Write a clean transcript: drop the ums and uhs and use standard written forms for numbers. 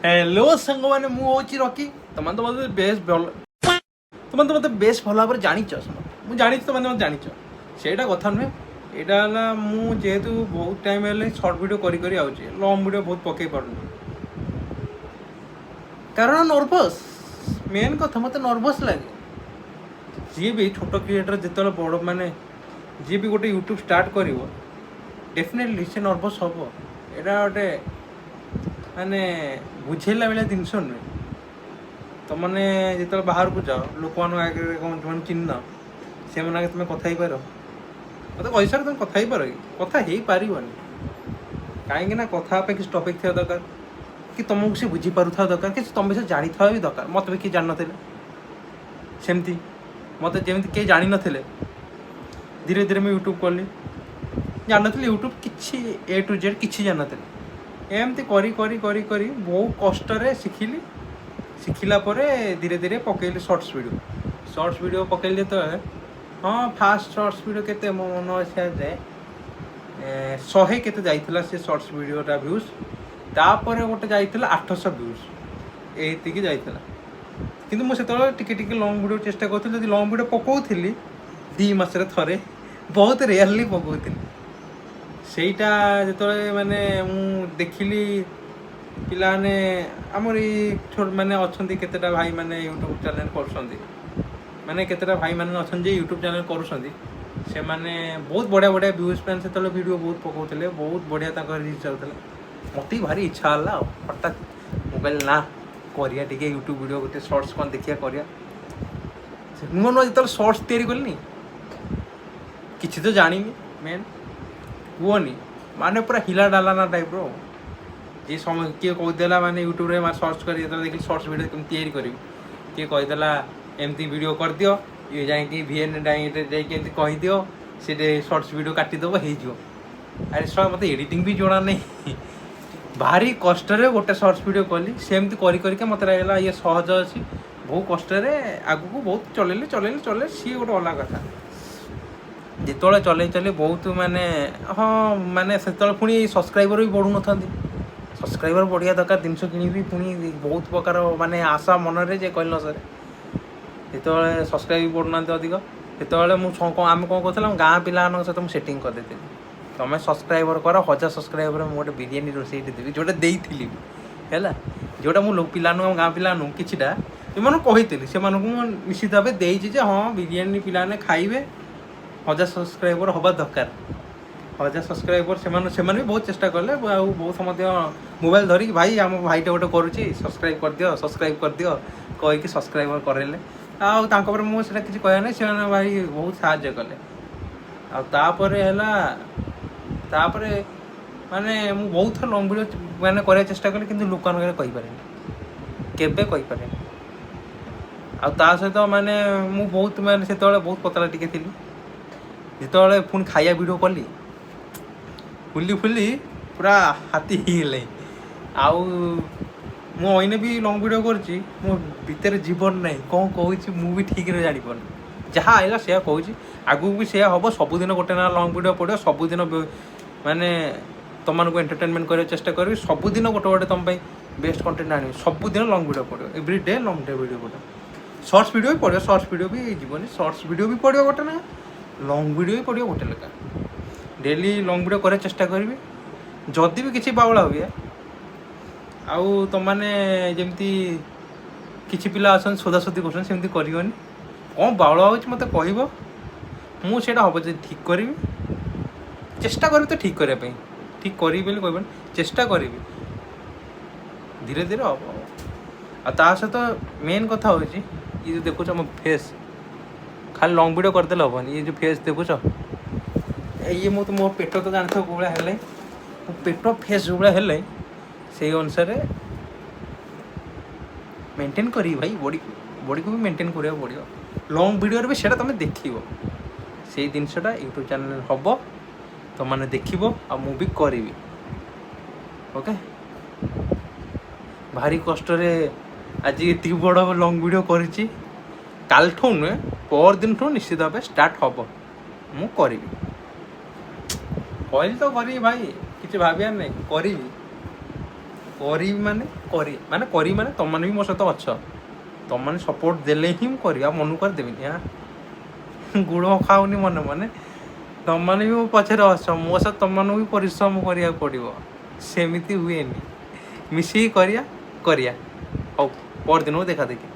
Hello ସାଙ୍ଗମାନେ, ମୁଁ ହେଉଛି ରକି। ତମେ ତ ମୋତେ ବେଶ ଭଲ, ତୁମେ ତ ମୋତେ ବେଶ ଭଲ ଭାବରେ ଜାଣିଛ ସମସ୍ତେ। ମୁଁ ଜାଣିଛି, ତୁମେ ମୋତେ ଜାଣିଛ। ସେଇଟା କଥା ନୁହେଁ। ଏଇଟା ହେଲା, ମୁଁ ଯେହେତୁ ବହୁତ ଟାଇମ୍ ହେଲେ ସର୍ଟ ଭିଡ଼ିଓ କରି କରି ଆଉଛି, ଲଙ୍ଗ୍ ଭିଡ଼ିଓ ବହୁତ ପକେଇ ପାରୁନି, କାରଣ ନର୍ଭସ୍। ମେନ୍ କଥା, ମୋତେ ନର୍ଭସ୍ ଲାଗେ। ଯିଏ ବି ଛୋଟ କ୍ରିଏଟର୍ ଯେତେବେଳେ ବଡ଼, ମାନେ ଯିଏ ବି ଗୋଟେ ୟୁଟ୍ୟୁବ୍ ଷ୍ଟାର୍ଟ କରିବ, ଡେଫିନେଟଲି ସେ ନର୍ଭସ୍ ହେବ। ଏଇଟା ଗୋଟେ ମାନେ ବୁଝେଇଲା ଭଳିଆ ଜିନିଷ ନୁହେଁ। ତମମାନେ ଯେତେବେଳେ ବାହାରକୁ ଯାଅ, ଲୋକମାନଙ୍କ ଆଗରେ କ'ଣ ଯେଉଁମାନେ ଚିହ୍ନ, ସେମାନଙ୍କ ଆଗରେ ତୁମେ କଥା ହେଇପାର? ମୋତେ କହିସାର, ତୁମେ କଥା ହେଇପାର କି? କଥା ହେଇପାରିବନି। କାହିଁକି ନା କଥା ହେବା ପାଇଁ କିଛି ଟପିକ୍ ଥିବା ଦରକାର, କି ତୁମକୁ ସେ ବୁଝିପାରୁଥିବା ଦରକାର, କି ତୁମ ବିଷୟରେ ଜାଣିଥିବା ବି ଦରକାର। ମୋତେ ବି କେହି ଜାଣିନଥିଲେ, ସେମିତି ମୋତେ ଯେମିତି କେହି ଜାଣିନଥିଲେ, ଧୀରେ ଧୀରେ ମୁଁ ୟୁଟ୍ୟୁବ୍ କଲି। ଜାଣିନଥିଲି ୟୁଟ୍ୟୁବ୍ କିଛି, ଏ ଟୁ ଜେଡ଼୍ କିଛି ଜାଣିନଥିଲି। ଏମିତି କରି କରି କରି କରି ବହୁତ କଷ୍ଟରେ ଶିଖିଲି। ଶିଖିଲା ପରେ ଧୀରେ ଧୀରେ ପକେଇଲି ସର୍ଟସ୍ ଭିଡ଼ିଓ। ସର୍ଟସ୍ ଭିଡ଼ିଓ ପକେଇଲି ଯେତେବେଳେ, ହଁ, ଫାଷ୍ଟ ସର୍ଟସ୍ ଭିଡ଼ିଓ କେତେ ମୋ ମନ ଅଛି ଯାଏ 100 କେତେ ଯାଇଥିଲା ସେ ସର୍ଟସ୍ ଭିଡ଼ିଓଟା ଭ୍ୟୁଜ୍। ତାପରେ ଗୋଟେ ଯାଇଥିଲା 800 ଭ୍ୟୁଜ୍, ଏତିକି ଯାଇଥିଲା। କିନ୍ତୁ ମୁଁ ସେତେବେଳେ ଟିକେ ଟିକେ ଲଙ୍ଗ୍ ଭିଡ଼ିଓ ଚେଷ୍ଟା କରୁଥିଲି। ଯଦି ଲଙ୍ଗ୍ ଭିଡ଼ିଓ ପକାଉଥିଲି 2 ମାସରେ ଥରେ, ବହୁତ ରେୟାରଲି ପକାଉଥିଲି। ସେଇଟା ଯେତେବେଳେ ମାନେ ମୁଁ ଦେଖିଲି, ପିଲାମାନେ ଆମର ଏଇ ଛୋଟ ମାନେ ଅଛନ୍ତି, କେତେଟା ଭାଇମାନେ ୟୁଟ୍ୟୁବ୍ ଚ୍ୟାନେଲ୍ କରୁଛନ୍ତି, ମାନେ କେତେଟା ଭାଇମାନେ ଅଛନ୍ତି ଯେ ୟୁଟ୍ୟୁବ୍ ଚ୍ୟାନେଲ୍ କରୁଛନ୍ତି, ସେମାନେ ବହୁତ ବଢ଼ିଆ ବଢ଼ିଆ ଭ୍ୟୁଜ୍ ପାଇଁ ସେତେବେଳେ ଭିଡ଼ିଓ ବହୁତ ପକାଉଥିଲେ। ବହୁତ ବଢ଼ିଆ ତାଙ୍କର ରିଚ୍ ଯାଉଥିଲା। ମୋତେ ବି ଭାରି ଇଚ୍ଛା ହେଲା। ଆଉ ହଠାତ୍ ମୁଁ କହିଲି, ନା, କରିବା ଟିକେ ୟୁଟ୍ୟୁବ୍ ଭିଡ଼ିଓ ଗୋଟେ, ସର୍ଟସ୍ କ'ଣ ଦେଖିବା କରିବା। ସେ ନୂଆ ନୂଆ ଯେତେବେଳେ ସର୍ଟସ୍ ତିଆରି କଲିନି, କିଛି ତ ଜାଣିନି ମେନ୍, କୁହନି, ମାନେ ପୁରା ହିଲା ଡାଲାନା ଟାଇପ୍ର। ଯିଏ ସମ କିଏ କହିଦେଲା, ମାନେ ୟୁଟ୍ୟୁବରେ ସର୍ଚ୍ଚ କରି ଯେତେବେଳେ ଦେଖିଲି ସର୍ଟସ୍ ଭିଡ଼ିଓ କେମିତି ତିଆରି କରିବି, କିଏ କହିଦେଲା ଏମିତି ଭିଡ଼ିଓ କରିଦିଅ, ଇଏ ଯାଇକି ଭିଏନ୍ ଯାଇକି ଏମିତି କହିଦିଅ, ସେଠି ସର୍ଟସ୍ ଭିଡ଼ିଓ କାଟିଦେବ, ହେଇଯିବ। ଆରେ ଶଳା, ମୋତେ ଏଡ଼ିଟିଂ ବି ଜଣା ନାହିଁ। ଭାରି କଷ୍ଟରେ ଗୋଟେ ସର୍ଟସ୍ ଭିଡ଼ିଓ କଲି। ସେମିତି କରି କରିକା ମୋତେ ଲାଗିଲା ଇଏ ସହଜ ଅଛି। ବହୁ କଷ୍ଟରେ ଆଗକୁ ବହୁତ ଚଲେଇଲି, ଚଲେଇଲି, ଚଲେଇଲି। ସିଏ ଗୋଟେ ଅଲଗା କଥା। ଯେତେବେଳେ ଚଲେଇ ଚଲେଇ ବହୁତ ମାନେ, ହଁ, ମାନେ ସେତେବେଳେ ପୁଣି ସବସ୍କ୍ରାଇବର ବି ବଢ଼ୁନଥାନ୍ତି। ସବସ୍କ୍ରାଇବର ବଢ଼ିବା ଦରକାର, ଜିନିଷ କିଣିବି, ପୁଣି ବହୁତ ପ୍ରକାର ମାନେ ଆଶା ମନରେ ଯେ କହିଲେ ନ ସରେ। ଯେତେବେଳେ ସବସ୍କ୍ରାଇବ୍ ବି ବଢ଼ୁନାହାନ୍ତି ଅଧିକ, ସେତେବେଳେ ମୁଁ ଆମେ କ'ଣ କରୁଥିଲୁ, ଆମ ଗାଁ ପିଲାମାନଙ୍କ ସହିତ ମୁଁ ସେଟିଂ କରିଦେଇଥିଲି, ତମେ ସବସ୍କ୍ରାଇବର କର 1000 ସବସ୍କ୍ରାଇବର, ମୁଁ ଗୋଟେ ବିରିୟାନୀ ରୋଷେଇଟେ ଦେବି। ଯେଉଁଟା ଦେଇଥିଲି ବି ହେଲା, ଯେଉଁଟା ମୁଁ ପିଲାମାନଙ୍କୁ, ଆମ ଗାଁ ପିଲାମାନଙ୍କୁ କିଛିଟା ଏମାନଙ୍କୁ କହିଥିଲି, ସେମାନଙ୍କୁ ମୁଁ ନିଶ୍ଚିତ ଭାବେ ଦେଇଛି ଯେ ହଁ, ବିରିୟାନୀ ପିଲାମାନେ ଖାଇବେ, 1000 ସବସ୍କ୍ରାଇବର ହେବା ଦରକାର। 1000 ସବସ୍କ୍ରାଇବର ସେମାନେ ସେମାନେ ବି ବହୁତ ଚେଷ୍ଟା କଲେ। ଆଉ ବହୁତ ମଧ୍ୟ ମୋବାଇଲ ଧରିକି, ଭାଇ, ଆମ ଭାଇଟା ଗୋଟେ କରୁଛି, ସବସ୍କ୍ରାଇବ୍ କରିଦିଅ, ସବସ୍କ୍ରାଇବ୍ କରିଦିଅ କହିକି ସବସ୍କ୍ରାଇବର କରେଇଲେ। ଆଉ ତାଙ୍କ ପରେ ମୁଁ ସେଇଟା କିଛି କହିବା ନାହିଁ, ସେମାନେ ଭାଇ ବହୁତ ସାହାଯ୍ୟ କଲେ। ଆଉ ତାପରେ ହେଲା, ତାପରେ ମାନେ ମୁଁ ବହୁତ ଥର ଲଙ୍ଗ୍ ଭିଡ଼ିଓ ମାନେ କରିବାକୁ ଚେଷ୍ଟା କଲି, କିନ୍ତୁ ଲୋକମାନଙ୍କ ଆଗରେ କହିପାରେନି, କେବେ କହିପାରେନି। ଆଉ ତା ସହିତ ମାନେ ମୁଁ ବହୁତ ମାନେ ସେତେବେଳେ ବହୁତ ପତଳା ଟିକେ ଥିଲି। ଯେତେବେଳେ ପୁଣି ଖାଇବା ଭିଡ଼ିଓ କଲି, ଫୁଲି ଫୁଲି ପୁରା ହାତୀ ହେଇଗଲେ। ଆଉ ମୁଁ ଅଇନେ ବି ଲଙ୍ଗ୍ ଭିଡ଼ିଓ କରୁଛି, ମୋ ଭିତରେ ଜୀବନ ନାହିଁ। କ'ଣ କହୁଛି ମୁଁ ବି ଠିକ୍ରେ ଜାଣିପାରୁନି। ଯାହା ଆଇଲା ସେୟା କହୁଛି। ଆଗକୁ ବି ସେୟା ହେବ। ସବୁଦିନ ଗୋଟେ ନା ଲଙ୍ଗ୍ ଭିଡ଼ିଓ ପଡ଼ିବ। ସବୁଦିନ ମାନେ ତୁମମାନଙ୍କୁ ଏଣ୍ଟରଟେନମେଣ୍ଟ କରିବାକୁ ଚେଷ୍ଟା କରିବି। ସବୁଦିନ ଗୋଟେ ଗୋଟେ ତୁମ ପାଇଁ ବେଷ୍ଟ କଣ୍ଟେଣ୍ଟ ଆଣିବି। ସବୁଦିନ ଲଙ୍ଗ୍ ଭିଡ଼ିଓ ପଡ଼ିବ। Every day long day video ପଡ଼ିବ। ସର୍ଟସ୍ ଭିଡ଼ିଓ ବି ପଡ଼ିବ। ସର୍ଟସ୍ ଭିଡ଼ିଓ ବି ଯିବନି, ସର୍ଟସ୍ ଭିଡ଼ିଓ ବି ପଡ଼ିବ ଗୋଟେ ନା, ଲଙ୍ଗ୍ ଭିଡ଼ିଓ ବି ପଡ଼ିବ ଗୋଟେ ଲେଖା। ଡେଲି ଲଙ୍ଗ୍ ଭିଡ଼ିଓ କରିବାକୁ ଚେଷ୍ଟା କରିବି। ଯଦି ବି କିଛି ବାଉଳା ହୁଏ, ଆଉ ତୁମମାନେ ଯେମିତି କିଛି ପିଲା ଅଛନ୍ତି ଶୋଧାଶୋଧି କରୁଛନ୍ତି, ସେମିତି କରିବନି। କ'ଣ ବାଉଳା ହେଉଛି ମୋତେ କହିବ, ମୁଁ ସେଇଟା ହେବ ଯଦି ଠିକ୍ କରିବି। ଚେଷ୍ଟା କରିବି ତ ଠିକ୍ କରିବା ପାଇଁ। ଠିକ୍ କରିବି ବୋଲି କହିବନି, ଚେଷ୍ଟା କରିବି, ଧୀରେ ଧୀରେ ହେବ। ଆଉ ତା ସହିତ ମେନ୍ କଥା ହେଉଛି, ଇଏ ଯେଉଁ ଦେଖୁଛ ମୋ ଫେସ୍, ଖାଲି ଲଙ୍ଗ୍ ଭିଡ଼ିଓ କରିଦେଲେ ହେବନି। ଇଏ ଯେଉଁ ଫେସ୍ ଦେଖୁଛ, ଇଏ ମୁଁ ତ ମୋ ପେଟ ତ ଜାଣିଥିବ କେଉଁ ଭଳିଆ ହେଲେ, ମୋ ପେଟ ଫେସ୍ ଯେଉଁ ଭଳିଆ ହେଲେ, ସେଇ ଅନୁସାରେ ମେଣ୍ଟେନ୍ କରିବି ଭାଇ। ବଡ଼ିକୁ ବି ମେଣ୍ଟେନ୍ କରିବାକୁ ପଡ଼ିବ। ଲଙ୍ଗ୍ ଭିଡ଼ିଓରେ ବି ସେଇଟା ତୁମେ ଦେଖିବ। ସେଇ ଜିନିଷଟା ୟୁଟ୍ୟୁବ୍ ଚ୍ୟାନେଲ୍ ହେବ, ତୁମମାନେ ଦେଖିବ ଆଉ ମୁଁ ବି କରିବି। ଓକେ, ଭାରି କଷ୍ଟରେ ଆଜି ଏତିକି ବଡ଼ ଲଙ୍ଗ୍ ଭିଡ଼ିଓ କରିଛି। କାଲିଠୁ ନୁହେଁ, ପରଦିନଠୁ ନିଶ୍ଚିତ ଭାବେ ଷ୍ଟାର୍ଟ ହେବ। ମୁଁ କରିବି, କହିଲି ତ କରିବି ଭାଇ, କିଛି ଭାବିବାର ନାହିଁ, କରିବି। କରିବି ମାନେ କରି ମାନେ କରିବି ମାନେ ତମମାନେ ବି ମୋ ସହିତ ଅଛ। ତମମାନେ ସପୋର୍ଟ ଦେଲେ ହିଁ ମୁଁ କରିବି, ଆଉ ମନକୁ କରି ଦେବିନି। ହଁ, ଗୁଡ଼ ଖାଉନି ମନେ ମନେ। ତମମାନେ ବି ମୋ ପଛରେ ଅଛ, ମୋ ସହ ତମମାନଙ୍କୁ ବି ପରିଶ୍ରମ କରିବାକୁ ପଡ଼ିବ। ସେମିତି ହୁଏନି, ମିଶିକି କରିବା କରିବା। ହଉ, ପରଦିନକୁ ଦେଖା ଦେଖି।